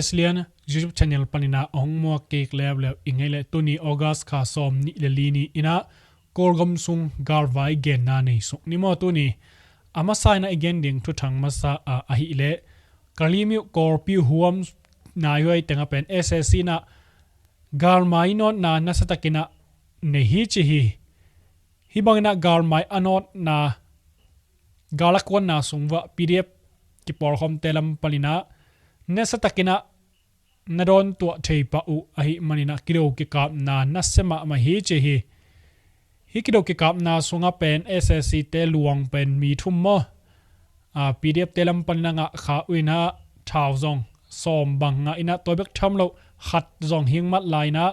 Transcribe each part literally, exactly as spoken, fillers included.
Slian YouTube channel paninah hong muak kik leuleu i ngei leh tuni August kha sawm nih le li ni inah Kawlgam sung galvai genna nei suk ni maw tuni. A masa inah i gen ding thuthang masa ah ahih leh Kalaymyo Kawlpi huam naihuai tengah pen S A C inah galmai nawtna nasiatakinah nei hi ci hi. Hih banginah galmai a nawtna gal a kuanna sung vah P D F kipawlkhawmte lam paninah nasiatakinah na dawn tuah thei pah uh ahih maninah kido kikapna nasia mahmah hi ci hi. Hih kido kikapna sungah pen S A C te luang pen mi thum maw? Aa, P D F te lam paninah ngah kha uh inah thau zong sawm bang ngah inah tua bek tham loh khat zong hing mat lai inah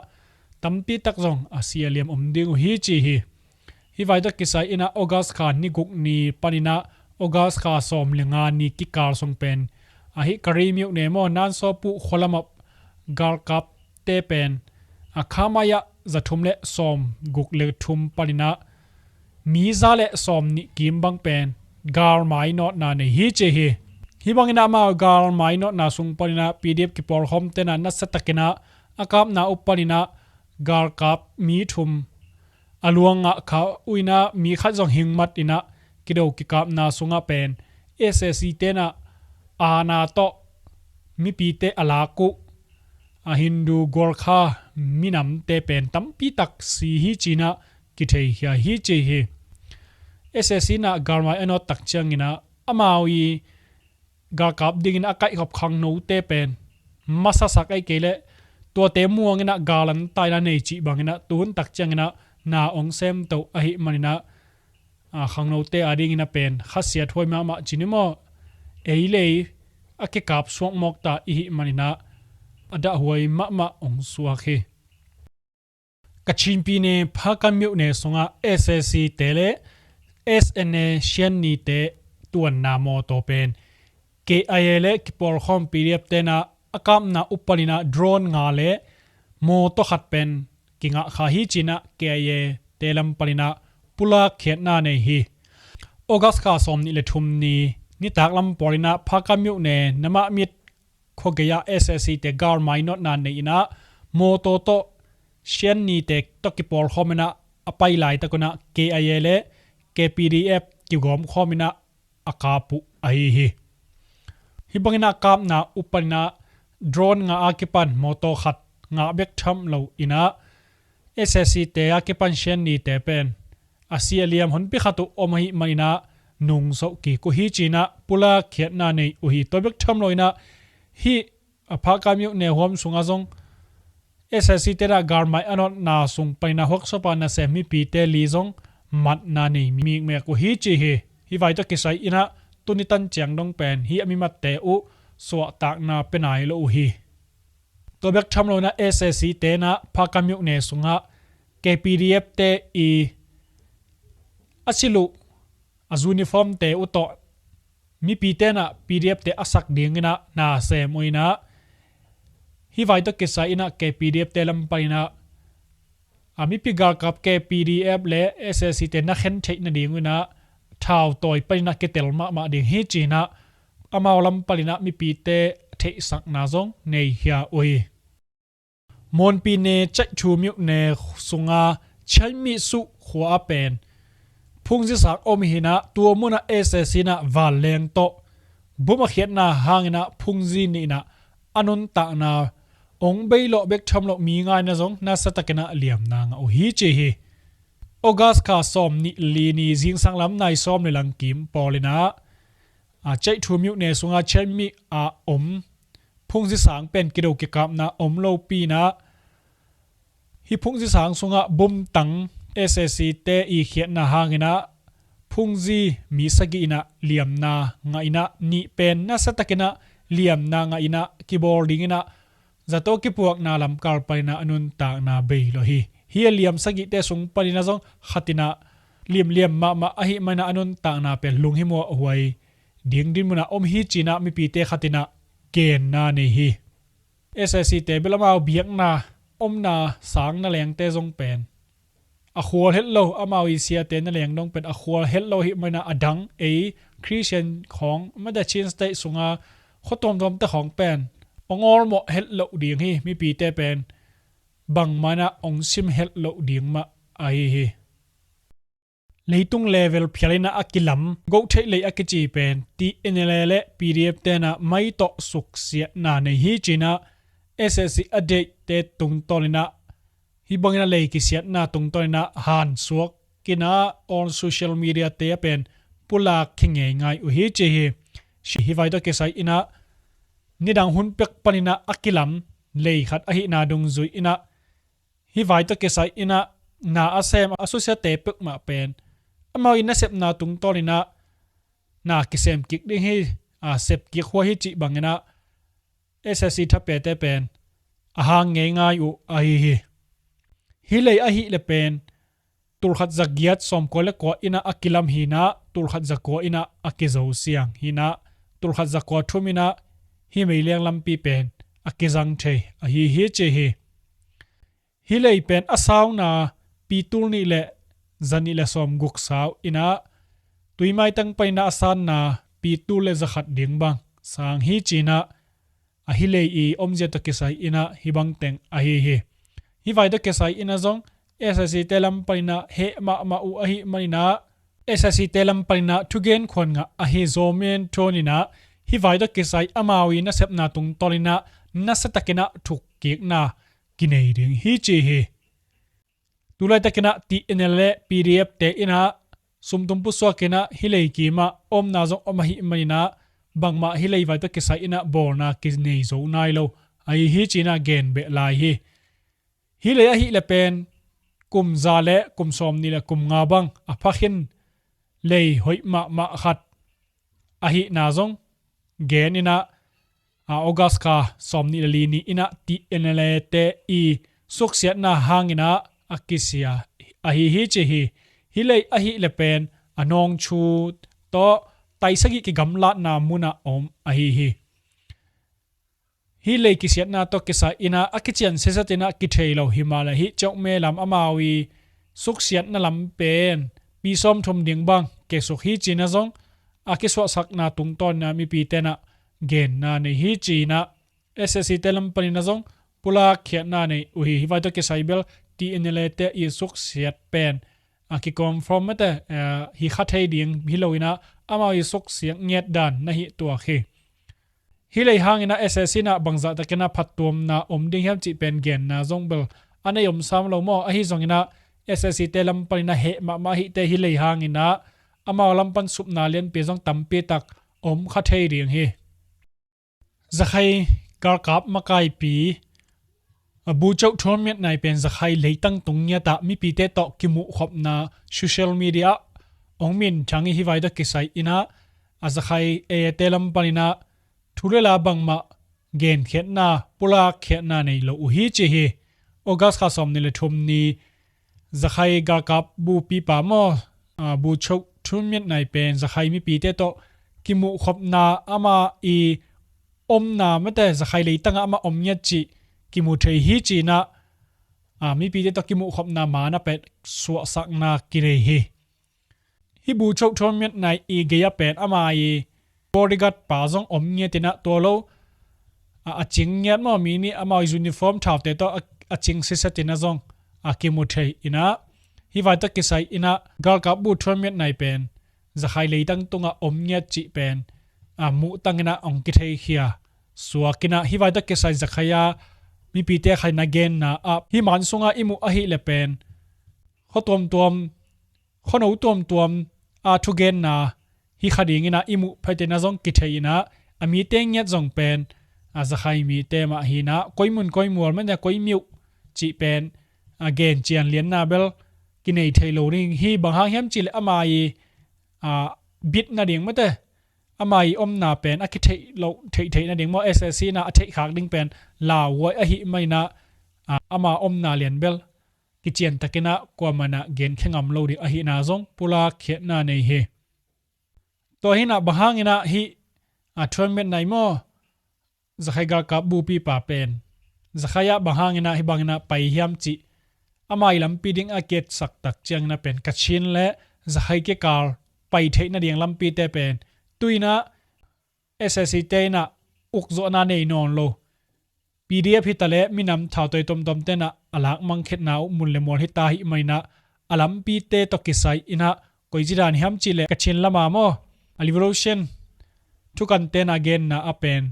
tampi tak zong a si a liam om ding uh hi ci hi. Hih vai tawh kisai inah August kha ni guk ni paninah August kha sawm le nga ni kikal sung pen ahi Kalaymyo ne maw Nansawpuh khualamah galkapte pen a khamai ah za thum le sawm guk le thum paninah mi za le sawm nih kim bang pen galmai nawtna nei hi ci hi. Hih banginah amau galmai nawtna sung paninah P D F kipawlkhawmte inah nasiatakinah a kapna uh paninah galkap mi thum a luang ngah kha uh inah mi khat zong hing mat inah kido kikapna sungah pen S A C te inah aana tawh mipite a lak uh a Hindu Gorkha minamte pen tampi tak si hi ci inah kitheikhia hi ci hi. S A C inah galmai a nawt tak cianginah amau i galkap dingin a kaihkhop khangnote pen masasak ei kei leh tuate muanginah gal an taina nei cih banginah tuhun tak cianginah na ong semto ahih maninah a, khangnote a dingin a pen khasiat huai mahmah ci ni maw? Ei lei a kikap suak mawkta ihih maninah a dahhuai mahmah ong suak hi. Kachinpi ne Phakam myone sungah S A C te le S N A Shanni te tuanna mawtaw pen K I A le kipawlkhawm P D F te inah a kapna uh paninah drone nga le mawtaw khat pen kingah kha hi ci inah K I A te lam paninah pulak khiatna nei hi. August kha sawm nih le thum ni nitak lam pawlinah Phakam myone Namahmit khuagei ah S A C te galmai nawtna nei inah mawtaw tawh Shanni te tawh kipawlkhawm inah a pai laitak unah K I A le K P D F kigawmkhawm inah a kap uh ahi hi. Hih banginah kapna uh paninah drone nga a kipan mawtaw khat ngah bek tham lo inah S A C te a kipan Shanni te pen a si a liam honpi khat uh om ahih maninah nungsoh kik uh hi ci inah pulak khiatna nei uh hi. Tua bek tham lo inah hih a Phakam myone huam sungah zong S A C te inah galmai a nawtna sung paninah huaksuapa nasem mipite li zong matna nei mikmek uh hi ci hi. Hih vai tawh kisai inah tuni tan ciang dong pen hih a mimatte uh suahtakna pia nai lo uh hi. Tua bek tham lo inah S A C te inah Phakam myone sungah K P D F te i a silh uh a uniform te uh tawh mipite inah P D F te a sak dinginah na sem uh inah hih vai tawh kisai inah K P D F te lam paninah a mipi galkap K P D F le S A C te na khen theih nading uh inah thau tawi paninah kitel mahmah ding hi ci inah amau lam paninah mipite theihsakna zong nei khia uh hi. Monpi ne Chaithu myone sunga Chaimih Suh khua a pen phungzi sang om hi inah tua munah S A C inah vanleng tawh bom a khiatna hang inah phungzi nih inah a nuntakna ong beilawh bek tham loh mi nga inah zong nasiatakinah liamna ngah uh hi ci hi. August kha sawm nih li ni zingsang lam nai sawm le lang kim pawlinah a Chaithu myone sunga Chaimih a om phungzi sang pen kido kikapna om lopi inah hih phungzi sang sungah bumtang S A C te i khiatna hang inah phungzi mi sagih inah liamna ngah inah nih pen nasiatakinah liamna ngah inah kibawl dinginah zato kipuakna lamkal paninah a nuntakna bei lo hi. Hih a liam sagihte sung paninah zong khat inah liamliam mahmah ahih maninah a nuntakna pen lunghimawh huai ding dinmunah om hi ci inah mipite khat inah genna nei hi. S A C te bel amau biakna omna sang nalengte zong pen a khual het lo, amau i siate naleng dong pen a khual het lo ahih maninah a dang ei Christian khawng mada Chin State sunga khua tuamtuamte khawng pen ong awlmawh het loh ding hi. Mipite pen bangmah inah ong sim het loh ding mah ahi hi. Leitung level phial inah a kilam goh theih lei a kici pen T N L A le P D F tenah mai tawh suksiatna nei hi cinah S A C a deihte tungtawn inah hih bangin a lei kisiatna tungtawn inah hansuak kinah on social media te a pen pulak khe ngeingai uh hi ci hi. Hih vai tawh kisai inah nidang hun pek paninah a kilam lei khat ahihna dungzui inah hih vai tawh kisai inah na a sem a suksiatte pekmah pen amau i nasepna tungtawn inah na kisem kik ding hi, a sep kik huai hi cih banginah S A C thapete pen a hang ngeingai uh ahi hi. Hih lei ahih le pen tulkhat zagiat sawmkua le kua inah a kilam hinah tulkhat zakua inah a kizo siang hinah tulkhat zakua thum inah hih meiliang lampi pen a kizang thei ahi hi ci hi. Hih lei pen a sauna pi tul nih le zanih le sawmguk sau inah tuimaitang paninah a sanna pi tul le zakhat ding bang sang hi cinah a hih lei i omzia tawh kisai inah hih bang teng ahi hi. Hih vai tawh kisai inah zong S A C te lam paninah heh mahmah uh ahih maninah S A C te lam paninah thugen khuan ngah ahi Zomi Tun inah hih vai tawh kisai amau i nasepna tungtawn inah nasa takinah thukkikna kinei ding hi ci hi. Tulaitakinah T N L A le P D F te inah sumtum pusuak inah hih lei kimah omna zong om ahih maninah bangmah hih lei vai tawh kisai inah bawlna kinei zo nai lo ahi hi cinah gen beh lai hi. Hih lei ahih le pen kum za le kum sawmnih le kum nga bang a phakhin lei hoih mahmah khat ahihna zong gen inah a August kha sawmnih le li ni inah T N L A te i suksiatna hanginah a kisia ahi hi ci hi. Hih lei ahih le pen a nawngthu tawh taisagih kigamlatna munah om ahi hi. Hih lei kisiatna tawh kisai inah a kician siasia tinah kithei lo hi mah le hih ciauh me lam amau i suksiatna lam pen pi sawmthum ding bang kesuk hi cinah zong a kisuahsakna tungtawn inah mipi tenah genna nei hi cinah S A C te lam paninah zong pulak khiatna nei uh hi. Hih vai tawh kisai bel T N L A te i suksiat pen a kiconfirm mate hi kha thei ding hi lo inah amau i suksiat ngiat dan na hi tuak hi. Hih lei hanginah S A C inah bangzah takinah phattuamna om ding hiam cih pen genna zong bel a nei om sam lo maw? Ahi zonginah S A C te lam paninah heh mahmah ahihte hih lei hanginah amau lam pan supna lianpi zong tampi tak om kha thei ding hi. Zakhai galkap makaipi a Buchoh Thunmiat Nai pen Zakhai leitang tung ngiatah mipite tawh kimuhkhopna social media ah hong minthang i hih vai tawh kisai inah a Zakhai A A te lam paninah thu le la bangmah genkhiatna pulakkhiatna nei lo uh hi ci hi. August kha sawmnih le thum ni Zakhai galkap bupipa maw, a, Buchoh Thunmiat Nai pen Zakhai mipite tawh kimuhkhopna amah i omna mate Zakhai leitangah amah om ngiat cih kimu thei hi cinah a, mipite tawh kimuhkhopna man a pet suahsakna kinei hi. Hih Buchoh Thunmiat Nai i gei-ah pen ama i bodyguard pa zong om ngiat inah tua lo a, a cing ngiat maw, mi nih amau i uniform thaute tawh a, a cing siasia tinah zong a kimu thei inah hih vai tawh kisai inah galkap bu Thunmiat Nai pen Zakhai leitang tungah om ngiat cih pen a muhtang inah hong kitheikhia suak inah hih vai tawh kisai Zakhai a mipite khaina genna ah hih man sungah i muh ahih le pen khuatuamtuam khuano tuamtuam a thugenna hi kha dinginah i muh phetinah zong kithei inah a mite ngiat zong pen a Zakhai mite mah hinah koi mun koi mual mate koi miuh cih pen a gencian lianna bel kinei thei lo ding hi. Bang hang hiam cih le ama i a bit nading mate ama i omna pen a kitheih loh theihtheih nading maw S A C inah a theihkhak ding pen lauhuai ahih maninah a, ama omna lian bel kician takinah kuamanah genkhia ngam lo ding ahihna zong pulakkhiatna nei hi. Tua hinah bang hanginah hih a Thunmiat Nai maw Zakhai galkap bupipa pen Zakhai ah bang hanginah hih banginah pai hiam cih ama i lampi ding a kietsak tak cianginah pen Kachin le Zakhai kikal pai theih nading lampite pen tuinah S A C te inah ukzawhna nei nawn lo PDF hi ta leh minam thautawi tomtom tenah a lak mangkhiatna uh mun le mual hi ta hi maninah a lampite tawh kisai inah koici dan hiam cihleh Kachin lama maw, a Revolution thukan tenah genna a pen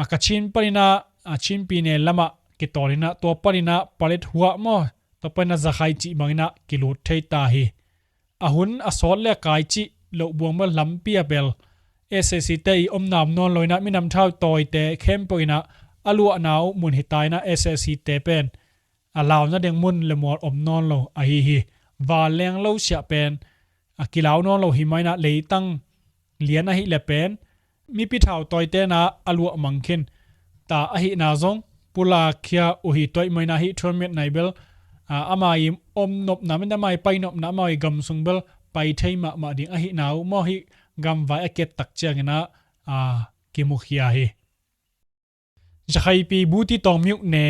a Kachin paninah a Chin pyine lamah kitawl inah tua paninah Paletwa maw, tua paninah Zakhai cih banginah kilut thei ta hi. A hun a sawt le a kai cih loh buang maw lampi a bel SAC te i omna om nawn lo inah minam thautawite khempeuh inah a luahna uh mun hi ta inah SAC te pen a launa ding mun le mual om nawn lo ahi hi. Vanleng lo siah pen a kilau nawn lo hi maninah leitang lian ahih le pen mipi thautawi tenah a luah mangkhin ta ahihna zong pulakkhia uh hi. Tua ahih maninah hih thuan miat nai bel a, ama i om nopna mite ama i pai nopna ama i gam sung bel pai thei mahmah ding ahihna uh maw, hih gamvai a kiat tak cianginah a, kimukhia hi. Zakhaipi Butitawng myone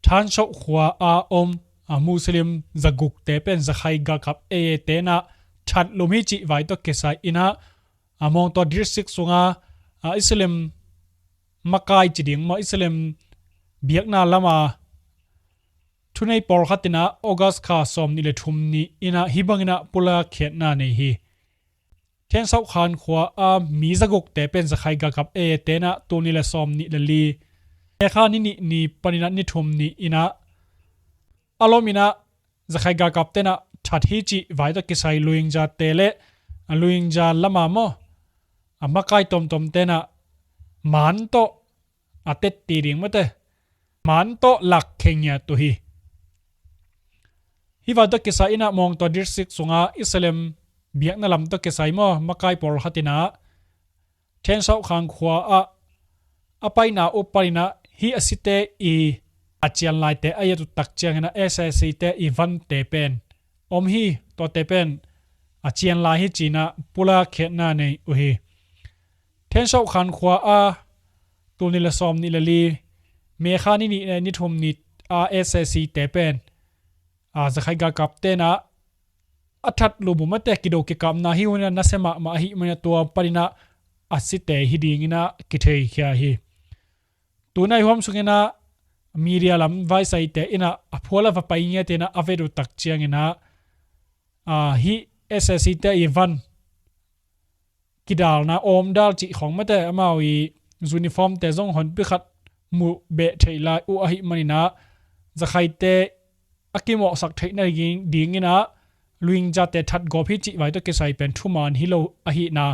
Thansauh khua a om a Muslim zagukte pen Zakhai galkap AA tenah thatlum hi cih vai tawh kisai inah a Mawngtaw district sunga a Islam makai ci ding maw, Islam biakna lama thunei pawlkhat inah August kha sawm nih le thum ni inah hih banginah pulakhiatna nei hi. Thensauh Khan khua a mi zagukte pen Zakhai galkap AA tenah tul nih le sawm nih le li May kha ni nih ni paninah ni thum ni inah a lom inah Zakhai galkap tenah that hi cih vai tawh kisai Luingya te le Luingya lama maw, a makai tomtom tenah man tawh a tetti ding mate, man tawh lak khengiat uh hi. Hih vai tawh kisai inah Mawngtaw district sunga Islam biakna lam tawh kisai maw, makai pawlkhat inah Thensauh Khan khua ah a paina uh paninah hih a site i a cianlaite a iat uh tak cianginah SAC te i vante pen om hi. Tuate pen a cianlai hi cinah pulakhiatna nei uh hi. Thensauh Khan khua a tul nih le sawm nih le li May kha ni nih le ni thum ni a SAC te pen a Zakhai galkap tenah a thatlum uh mate kido kikapna hi hunah nasia mahmah ahi maninah tua paninah a site hi dinginah kitheikhia hi. Tunai huam sunginah media lam vaisaite inah a phual a va pai ngiat inah a vet uh tak cianginah a, hih SAC te i van kidalna awmdal cih khawng mate amau i uniform te zong honpi khat muh beh theih lai uh ahi maninah Zakhaite a kimawhsak theihna ding, dinginah Luingya te thatgawp hi cih vai tawh kisai pen thuman hi lo ahihna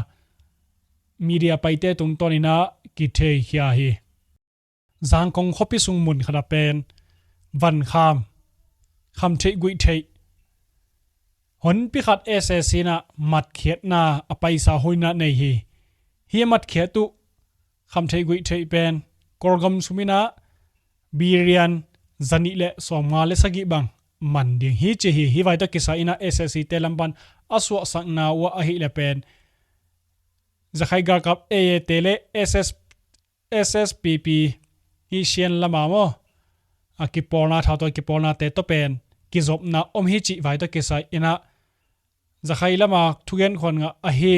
media paite tungtawninah kitheikhia hi. Zangkong khuapi sung mun khatah pen vankham, khamtheih guihtheih honpi khat SAC inah matkhiatna a paisa huninah nei hi. Hih a matkhiat uh khamtheih guihtheih pen Kawlgam sum inah birian zanih le sawmnga le sagih bang man ding hi ci hi. Hih vai tawh kisai inah SAC te lampan a suahsakna uh ahih le pen Zakhai galkap AA te le SS SSPP hi Sian lama maw a kipawlna, thautawi kipawlnate tawh pen kizopna om hi cih vai tawh kisai inah Zakhai lama thugen khuan ngah ahi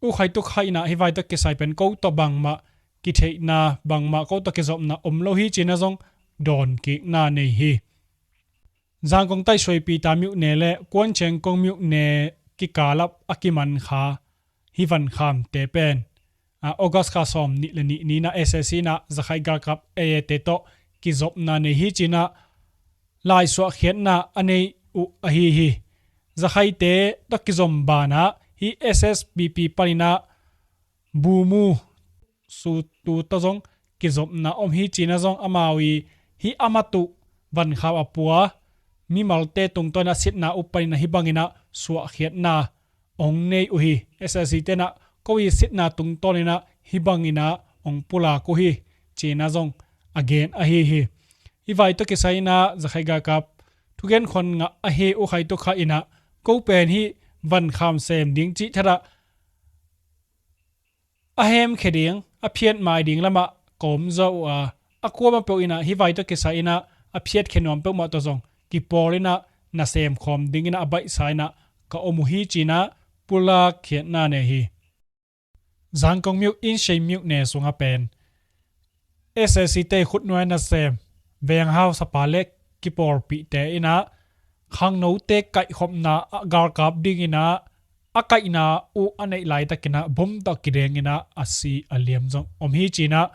U Khai Tu Khai inah hih vai tawh kisai pen ko tawh bangmah kitheihna, bangmah ko tawh kizopna om lo hi cinah zong dawnkikna nei hi. Zangkong taisuai Pita myone le Kuancheng kong myone kikalap a kiman kha hih vankhamte pen a, August kha sawm nih le nih ni inah SAC inah Zakhai galkap AA te tawh kizopna nei hi cinah laisuahkhiatna a nei uh ahi hi. Zakhaite tawh kizom banah hih SSPP paninah Bumu Sutu tawh zong kizopna om hi cinah zong amau i hih a mat uh vankham a pua mimalte tungtawninah sitna uh paninah hih banginah suahkhiatna ong nei uh hi. SAC tenah ko i sitna tungtawninah hih banginah ong pulak uh hi cinah zong a gen ahi hi. Hih vai tawh kisai inah Zakhai galkap thugen khuan ngah ahi U Khai Tu Khai inah ko pen hih vankham sem ding cih thatah a hemkhia ding, a phiatmai ding lamah ka om zaw uh a, a kuamah peuh inah hih vai tawh kisai inah a phiatkhia nuam peuhmah tawh zong kipawl inah na semkhawm dinginah a baihsa inah ka om uh hi cinah pulak khiatna nei hi. Zangkong myone Insei myone sungah pen S A C te khutnuai nasem veng hausapa le kipawlpihte in ah khangnote kaihkhopna ah galkap ding in ah a kaihna uh a neih laitak in ah bom tawh kideng in ah a si a liam zong om hi ci in ah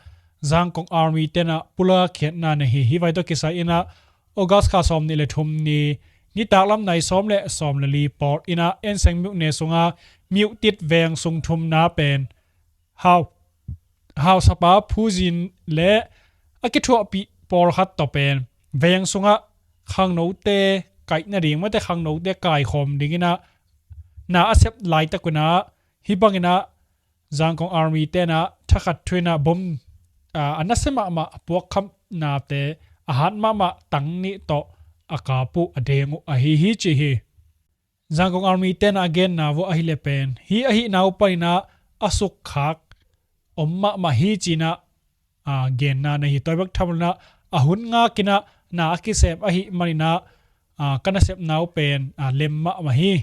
Zangkong Army te in ah pulakkhiatna nei hi. Hih vai tawh kisai in ah August kha sawm nih le thum ni nitak lam nai sawm le sawm le li pawl in ah Enseng myone sungah Myuhtit veng sung thumna pen hau hausapa Phuzin le a kithuahpih pawlkhat tawh pen veng sungah khangnote kaih nading, mate khangnote kaikhawm ding in ah na a sep laitak un ah hih bang in ah Zangkong Army te in ah thakhat thu in ah bom a nasia mahmah a puakkhamnate a hat mahmah tang nih tawh a kap uh a deng uh ahi hi ci hi. Zangkong Army te in ah a genna uh ahih leh pen hih ahihna uh pan in ah a sukkhak om mahmah hi ci in ah genna nei hi. Tua bek tham lo in ah a hun ngak in ah na a kisem ahih man in ah ka nasepna uh pen lem mahmah hi.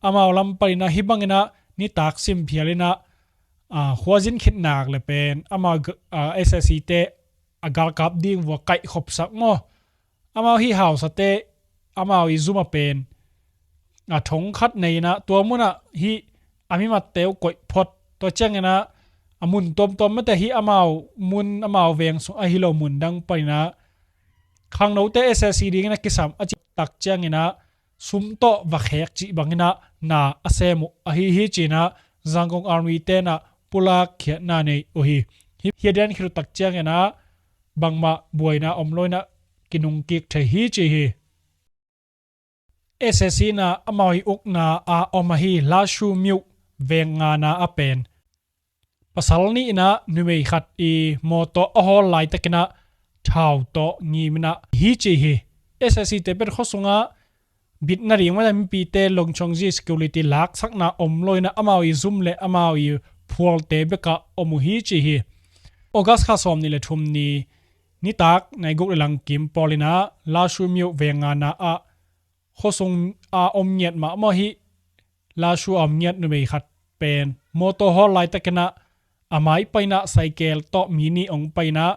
Amau lam pan in ah hih bang in ah nitak sim phial in ah khuazin khit nak le pen amau S A C te a galkap ding uh a kaihkhopsak maw, amau hih hausate amau i zum a pen a thong khat nei in ah tua mun ah hih a mimatte uh koih phot, tua ciang in ah a mun tuamtuam mate hih amau mun amau veng sung ahi lo mun dang pan in ah khangnote S A C ding in ah kisam a cih tak ciang in ah sum tawh va khek cih bang in ah na a sem uh ahi hi ci in ah Zangkong Army te in ah pulakkhiatna nei uh hi. Hih a dian khit uh tak ciang in ah bangmah buaina om lo in ah kinungkik thei hi ci hi. S A C in ah amau i ukna a om ahi Lashu Myuh veng ngana a pen pasal nih in ah numei khat i mawtaw a hawl laitak in ah thau tawh ngim in ah hi ci hi. S A C te pen khua sungah bitna ding mah mipite longchongzi security laksakna om lo in ah amau i zum le amau i phualte bekah om uh hi ci hi. August kha sawm nih le thum ni nitak nai guk le lang kim pawl in ah Lashu Myuh veng ngana ah khua sung a om ngiat mahmah hih Lashu a om ngiat numei khat pen mawtaw hawl laitak in ah a mai pan in ah saikel tawh mi nih ong pan in ah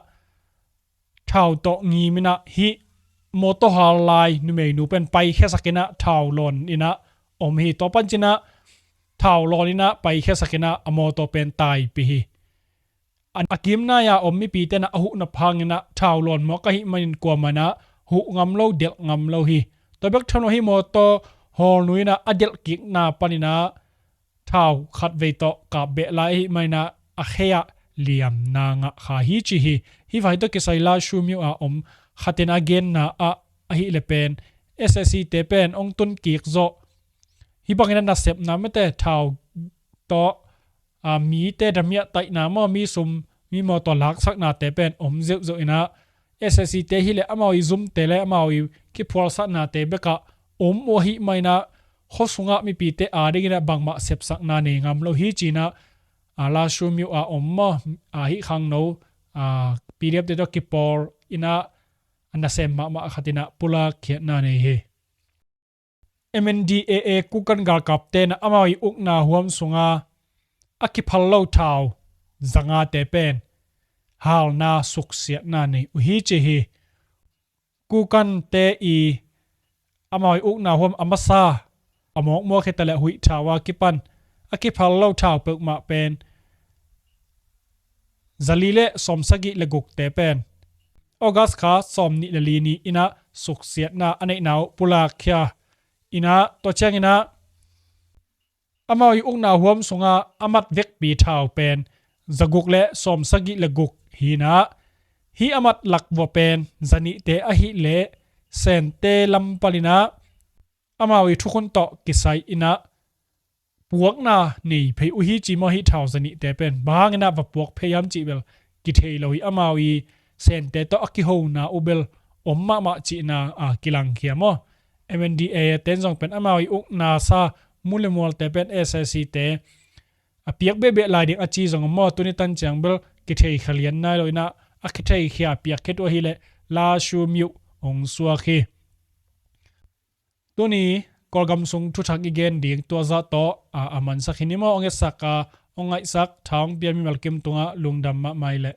thau tawh ngim in ah hih mawtaw hawl lai numeinu pen paikhiasak in ah thau lawn in ah om hi. Tua pan ci in ah thau lawn in ah paikhiasak in ah a mawtaw pen taipih hi. A kimnai a om mipite in ah a huh nop hang in ah thau lawn mawk ahih man in kuamah in ah huh ngam lo, delh ngam lo hi. Tua bek tham lo hih mawtaw hawlnu in ah a delh kikna pan in ah thau khatvei tawh kap beh lai ahih man in ah a khei ah liamna ngah kha hi ci hi. Hih vai tawh kisai Lashu Myuh a om khat in a genna ah ahih leh pen S A C te pen ong tun kik zawh hih bang in ah nasepna mate thau tawh mite damiah taihna maw, mi sum mi mawtaw laksaknate pen om zeuhzeuh in ah S A C te hi leh amau i zumte le amau i kiphualsaknate bekah om uh ahih man in ah khua sungah mipite a ding in ah bangmah sepsakna nei ngam lo hi ci in ah Lashu Myuh a om maw, hih khangno P D F te tawh kipawl in ah a nasem mahmah khat in ah pulakkhiatna nei hi. M N D A A Kukan galkapte in ah amau i ukna huam sunga a kiphal lo thau zangate pen halna suksiatna nei uh hi ci hi. Kukante i amau i ukna huam a masa a mawkmawk hi ta le huih thau a kipan a kiphal lo thau peuhmah pen zali le sawmsagih le gukte pen August kha sawm nih le li ni in ah suksiatna a neihna uh pulakkhia in ah tua ciang in ah amau i ukna huam sunga a mat vekpi thau pen zaguk le sawmsagih le guk hi in ah hih a mat lak vua pen zanihte ahih leh Sente lam pan in ah amau i thukhun tawh kisai in ah puakna nei phei uh hi ci maw hih thau zanihte pen. Bang hang in ah va puak phei hiam cih bel kithei lo hi. Amau i Sente tawh a kihona uh bel om mahmah cihna a kilangkhia maw. M N D A A ten zong pen amau i ukna sa mu le mualte pen S A C te a piak behbeh lai ding a ci zong om maw, tuni tan ciang bel kithei khia lian nai lo in ah a kithei khia piak khit uh ahih leh Lashu Myuh ong suak hi. Tuni Kawlgam sung thuthak i gen ding tua zah tawh a, a mansak hi ni maw, ong etsak a, ong ngaihsak, tha ong pia mimal kim tungah lungdam mahmah i leh.